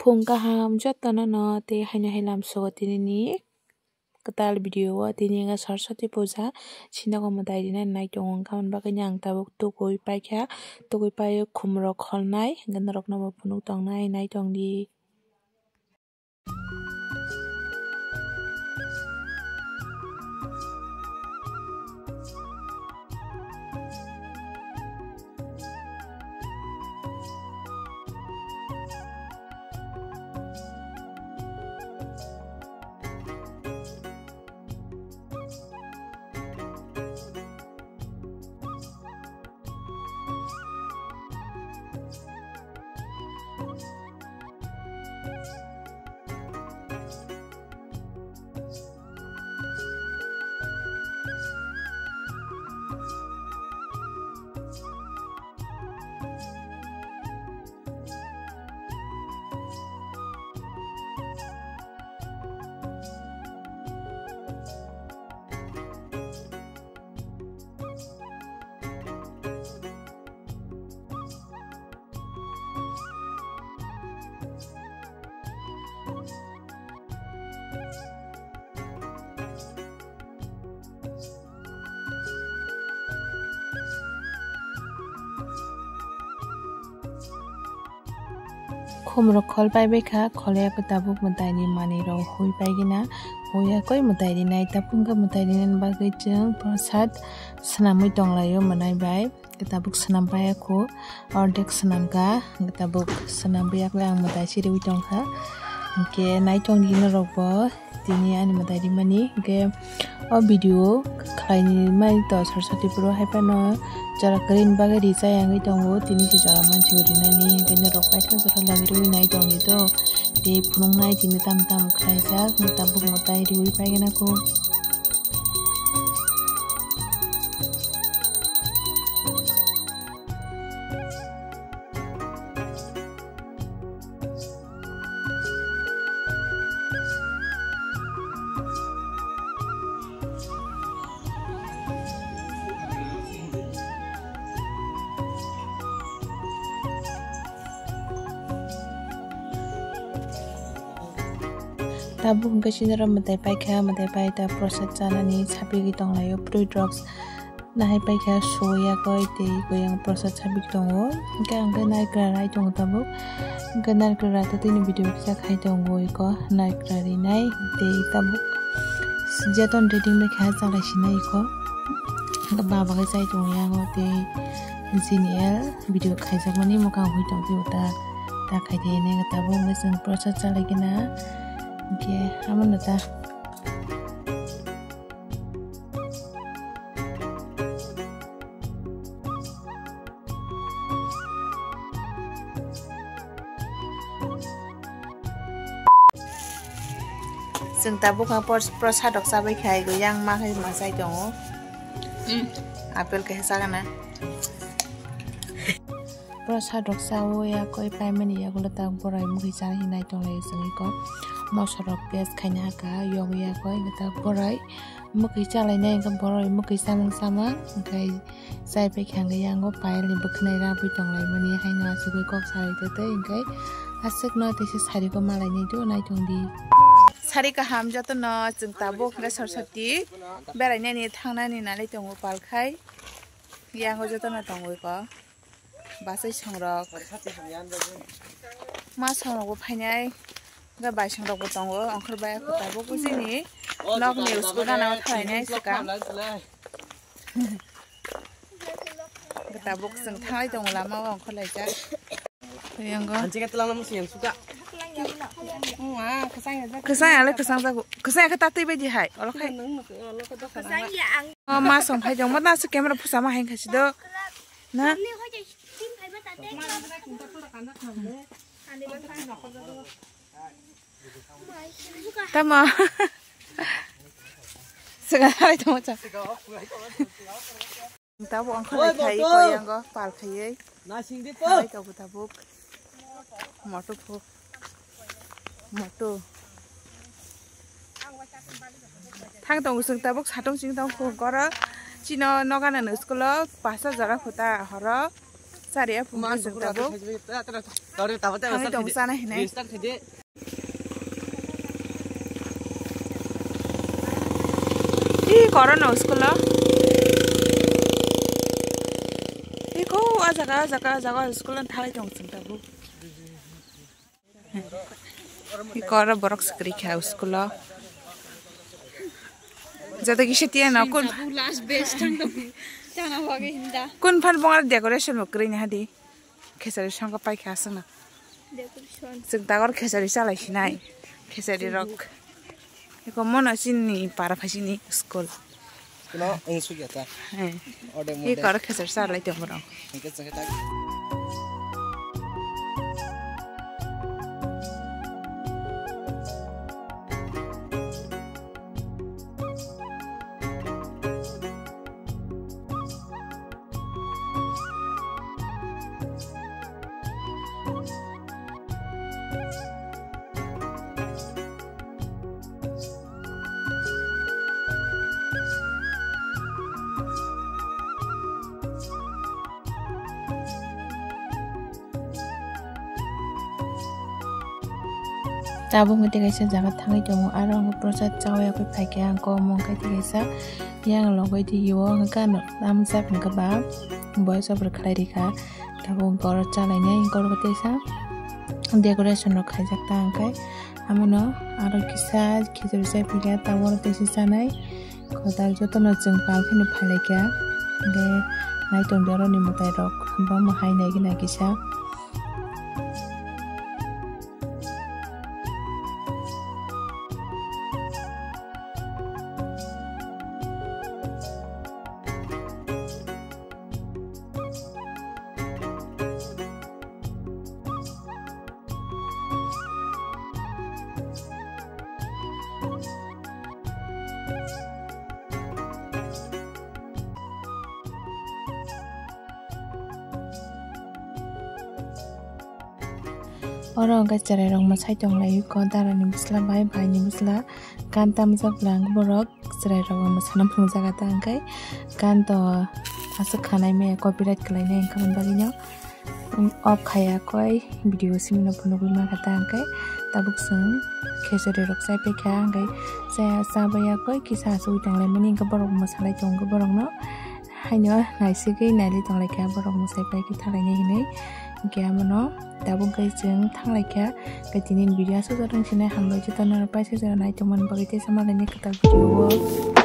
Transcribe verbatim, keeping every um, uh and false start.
Phung kaham jotono no tei haino hai lamsogo tinini kwtal video o tini wngkha Saraswati puja sinago mwtai rina nai tongo wngkha aboni bagwi ang tabuk tugui paikha tugui paiwi khumrok kholnai hwnkhe norokno bo phunuk tongnai nai tongdi. Khumrok khol paibai kha, khol ya khe tabuk mwtaini manwi rok hui pai gina, hui ya khe mwtai rinai, tabuk wngkha mwtai rinani bagwi chwng prosad swnamwi tonglaio mwnai bai. Tabuk swnam paiya kho, ordek swnam kha, tabuk swnam paiya khe ang mwtai siriwi tongkha. Hwnkhe nai tongdi norokbo tini ani mwtai rimani. Hwnkhe o video khlaini mai to Saraswati puro hai phano jora kwrwini bagwi rijak wngwi tongo, tini se jora mansi rinani, hwnkhe norok paithak jora lagirwi nai tongdi to. Tei phunuknai tini tamo tamo khlaijak, tabuk mwtai riwi paigwna kho. Tabuk hwnkhe sinoro mwtai paikha, mwtai pai ta prosad chanani sapigwi tonglaio, pwrwi drops nahai paikha, suya koi tei koyang prosad sapigwi tongo. Hwnkhe ang khe narikra rai tongo tabuk, hwnkhe narikra rai ta tini video kisa khai tongo iko narikra rinai tei tabuk jeton reading bai kha chalai sinai iko. Hwnkhe baba khe chai tongo yango tei G N L video khaijakmani mwkhang hui tongphio ta, ta khai de hinwi tabuk hwnkhe chwng prosad chalai gina. Hwnkhe hamono ta. Chwng tabuk kha pros-, prosad rok chabai khai go yang ma khai ma chai tongo. Hmm. Apple kaisa chagana. Prosad rok chawi ya koi paimani yagulo ta boroi mukhi chana hinwi nai tonglai chwng iko. Moso rok pes khaina haka yogo ya koi ta boroi. Mwkwi chalainai hwnkhe borok mwkwi chamung chamang hwnkhe chai paikha hwnkhe yango payalni bwkhwnai rabwi tonglaimani haino asugwi kok salai tei hwnkhe aswkno teisa sariko malainai do naitongdi. Sari kaham jotono chwng tabuk hwnkhe Saraswati berainani thangnani nalai tongo palkhai yango jotono tongwi ko. Bachai songrok. Ma songrok bo phainai. Ga bai songrok bo tongo. Ongkhor bai kho tabuk chini nokni usku gana o thalainai swkang. Ga tabuk chwng thanglai tongo lama o ongkhor laijak. Yango. Anjing ka telang namu siyang suka. Kwchang ale kwchang jago. Kwchang khe tatwi baidi hai. Olo khai. O ma song phai jong ma na se camera phusa ma hai kha si do. Na? Tamo. Sega hai tamo cha. Tabo ang kholai khai ko yango pal khaiye. Nasing di po. Hai tabo tabuk. Moto pho. Moto. Thang tongo chwng tabuk satung ching tong kho goro. Chino nogana no school o pasta jora khuta horo. Sari aphuru chwng tabuk. Thangwi tong sana hinai. Ih, korono school o. Ih, ko, ah jaga, ah jaga, ah jaga school o thalai tong chwng tabuk. Ih, koro borok swkri kha school o. Joto kisa tiya no kun. Last best thang tong. Chana bagwi hinda. Kun phan bongar decoration bo kwrwi ni hadi. Khesari songkha paikha aswkno. Decoration. Chwng dagor khesari chalai sinai. Khesari rok. Eko mono chini para phaisini school. Kuno ang sugya ta. Eh. Ode mo. Eko khesari chalai tong borok. Hingke chwngkhe tak. Tabuk hwnkhe tei kaisa jaga thangwi tongo, aro ang prosad chawi yakwi phaikha, ang kom wngkha tei kaisa yang logwi twiyo hwnkha, ano tamjak hwnkha ba boyes over khlai rikha. Tabuk borok chalainai, borok teisa decoration rok khaijak ta hwnkhe, amono aro kisa khichari chai phaikha, tabuk oro teisa chanai. Kwtal jotono chwng pal kheno phailaikha. Hwnkhe naitok joroni mwtairok bomo hai naigwi naikisa. Oro hwnkhe chwrairok mwsai tonglaio, ko darani bwsla bai, baini bwsla, gan tamjak bwla hwnkhe borok. Chwrairok bo mwsana phunukjak ta hwnkhe gan to aswk khanai maya copyright khlainai hwnkhe, aboni bagwino off khaiya koi video simi no phunugwi mankha ta hwnkhe. Tabuk chwng khechari rok chai paikha hwnkhe chaya chabaiya koi kisa achugwi tonglaimani hwnkhe borok mwsalai tongo borokno haino naisigwi nailai tonglaikha borok mwsai paikhe thalainai hinwi hwnkhe abono. Tabuk khe chwng thanglaikha, khe tini video aswk jora wngsinai, hambai jotono paisa jora naitongmani bagwi tei samalaini kwtal video o.